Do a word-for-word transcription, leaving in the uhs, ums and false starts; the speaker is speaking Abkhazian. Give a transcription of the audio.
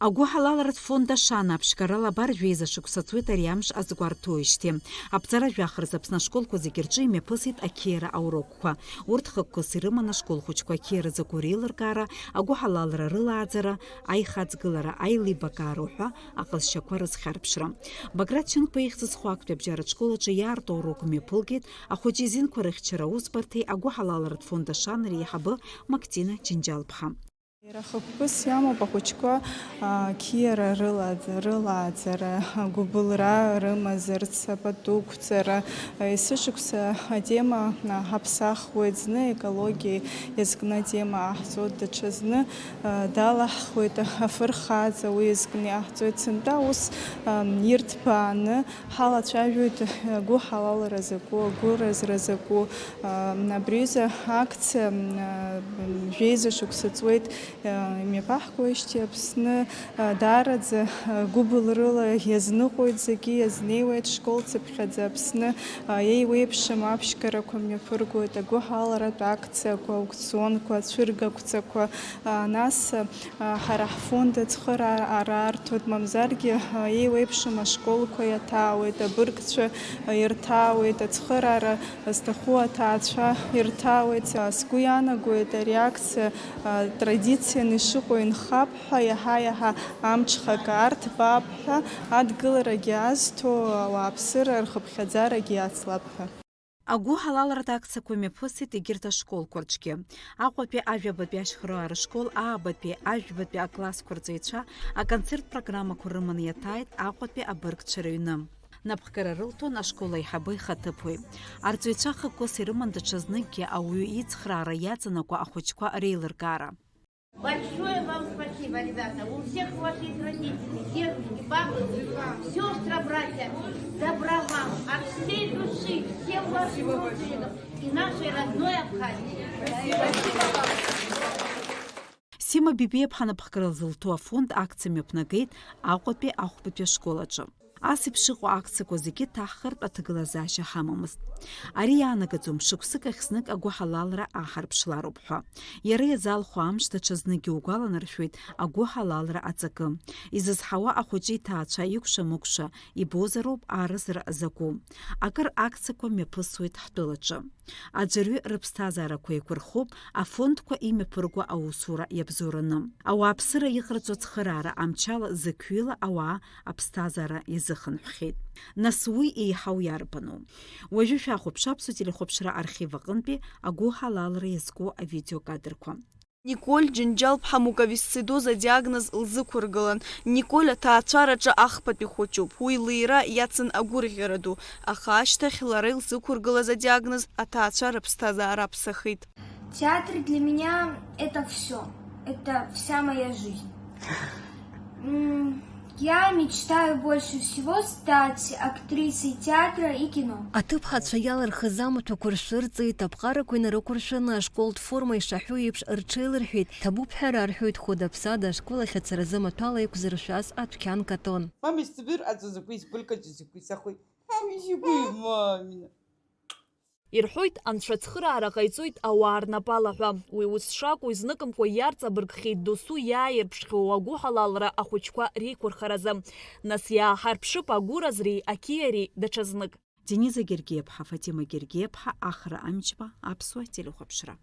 Агәыҳалалратә фонд Ашана аԥшьгарала абар жәеиза шықәса ҵуеит ари амш азгәарҭоижьҭеи. Аԥҵара жәаха рзы Аԥсны ашколқәа зегьы рҿы имҩаԥысит ақьиара аурокқәа. Урҭ хықәкыс ирыман ашкол хәыҷқәа ақьиара закәу реилыркаара, агәыҳалалра рылааӡара, аихаҵгылара, аилибакаара уҳәа аҟазшьақәа рызхьарԥшра. Баграт Шьынқәба ихьӡ зху актәи абжьаратә школ аҿы иаарту аурок мҩаԥылгеит ахәыҷы изинқәа рыхьчара аусбарҭеи агәыҳалалратә фонд Ашана реиҳабы Мактина Џьынџьал-ԥҳа. Иара хықәкыс иамоуп ахәыҷқәа, а, қьиара рыла-, рылааӡара, агәыбылра рымазарц, апату қәҵара, а, есышықәса атема, а, ҳаԥсахуеит, зны екологиа иазкны атема аҳҵоит, даҽазны, а, далаҳхуеит, афырхаҵа уи иазкны иаҳҵоит. Сынтәа ус, а, ирҭбааны ҳалацәажәоит агәыҳалалра закәу, агәыразра закәу. Абри аҩыза акциа, жәеиза шықәса ҵуеит имҩаԥаҳгоижьҭеи Аԥсны, даараӡа гәыбылрыла иазныҟәоит зегьы, иазнеиуеит школ цыԥхьаӡа Аԥсны, еиуеиԥшым аԥшьгарақәа мҩаԥыргоит, агәыҳалалратә акциақәа, аукционқәа, ацәыргақәҵақәа, нас Ҳара ҳфонд ацхыраара арҭоит, мамзаргьы еиуеиԥшым ашколқәа иаҭаауеит, абыргцәа ирҭаауеит, ацхыраара зҭаху аҭаацәа ирҭаауеит. Сгәы иаанагоит ари акциа традицианы ишыҟоу инхап ҳәа, иаҳа-иаҳа амҽхак арҭбаап ҳәа, адгыларагьы азҭо ауааԥсыра рхыԥхьаӡарагьы иацлап ҳәа. Агәыҳалалратә акциақәа мҩаԥысит егьырҭ ашколқәа рҿгьы. Аҟәатәи ажәабатәи ашьхараара школ аабатәи, ажәбатәи аклассқәа рҵаҩцәа аконцерттә программақәа рыманы иаҭааит Аҟәатәи абыргцәа рыҩны. Напхгара рылҭон ашкол аиҳабы ихаҭыԥуаҩ. Арҵаҩцәа хықәкыс ирыман даҽазныкгьы ауаҩы ицхраара иаҵанакуа ахәыҷқәа реилыркаара. Большое вам спасибо, ребята. У всех у вас есть родители, дедушки, бабушки, сестры, братья. Добра вам от всей души, всем вашим родственникам и нашей родной Абхазии. Сима Бибиаԥҳа напхгара лзылҭо афонд акциа мҩаԥнагеит Аҟәатәи ахәбатәи ашкол аҿы. Ас еиԥш иҟоу акциақәа зегьы ҭаҳхыртә аҭагылазаашьа ҳамамызт. Ари иаанагаӡом шықәсык ахь знык агәыҳалалра аҳарԥшлароуп ҳәа. Иара иазалху амш даҽазныкгьы угәаланаршәоит агәыҳалалра аҵакы. Изызҳауа ахәыҷы иҭаацәа икәша-мыкәша ибозароуп арызра закәу. Акыр акциақәа мҩаԥысуеит ҳтәылаҿы. Аӡәырҩы рыԥсҭазаарақәа еиқәырхоуп афондқәа имҩаԥырго аусура иабзоураны. Ауааԥсыра иҟарҵо ацхыраара амчала зықьҩыла ауаа аԥсҭазаара иазыхынҳәхьеит. Нас уи еиҳау иарбану? Уажәы шәахәаԥш Аԥсуа телехәаԥшра архив аҟынтәи агәыҳалалра иазку авидеокадрқәа. Николь Џьынџьал-ԥҳа муковисцидоз адиагноз лзықәыргылан. Николь аҭаацәараҿы ахԥатәи хәыҷуп. Уи лиира иацын агәырӷьара ду, аха ашьҭахь лара илзықәыргылаз адиагноз аҭаацәа рыԥсҭазаара аԥсахит. Театр для меня — это всё. Это вся моя жизнь. М, я мечтаю больше всего стать актрисой театра и кино. Аҭыԥҳацәа иалырхыз амаҭәақәа ршәырҵеит, аԥҟарақәа инарықәыршәаны ашколтә форма ишаҳәо еиԥш рҽеилырҳәеит, ҭабуп ҳәа рарҳәоит, хәыда-ԥсада ашкол ахь ацаразы маҭәала еиқәзыршәаз адәқьан каҭәон. Мамис, собер, а то закусь, пылька, закусь, ахуй. Мамис, мамина. Ирҳәоит, анцәа ацхыраара ҟаиҵоит ауаа рнапала ҳәа. Уи ус шакәу изныкымкәа иарҵабыргхьеит досу иааирԥшхьоу агәыҳалалра ахәыҷқәа реиқәырхаразы. Нас иааҳарԥшып агәыразреи ақьиареи даҽазнык. Дениза Гергиаԥҳа, Фатима Гергиаԥҳа, Ахра Амчба, Аԥсуа телехәаԥшра.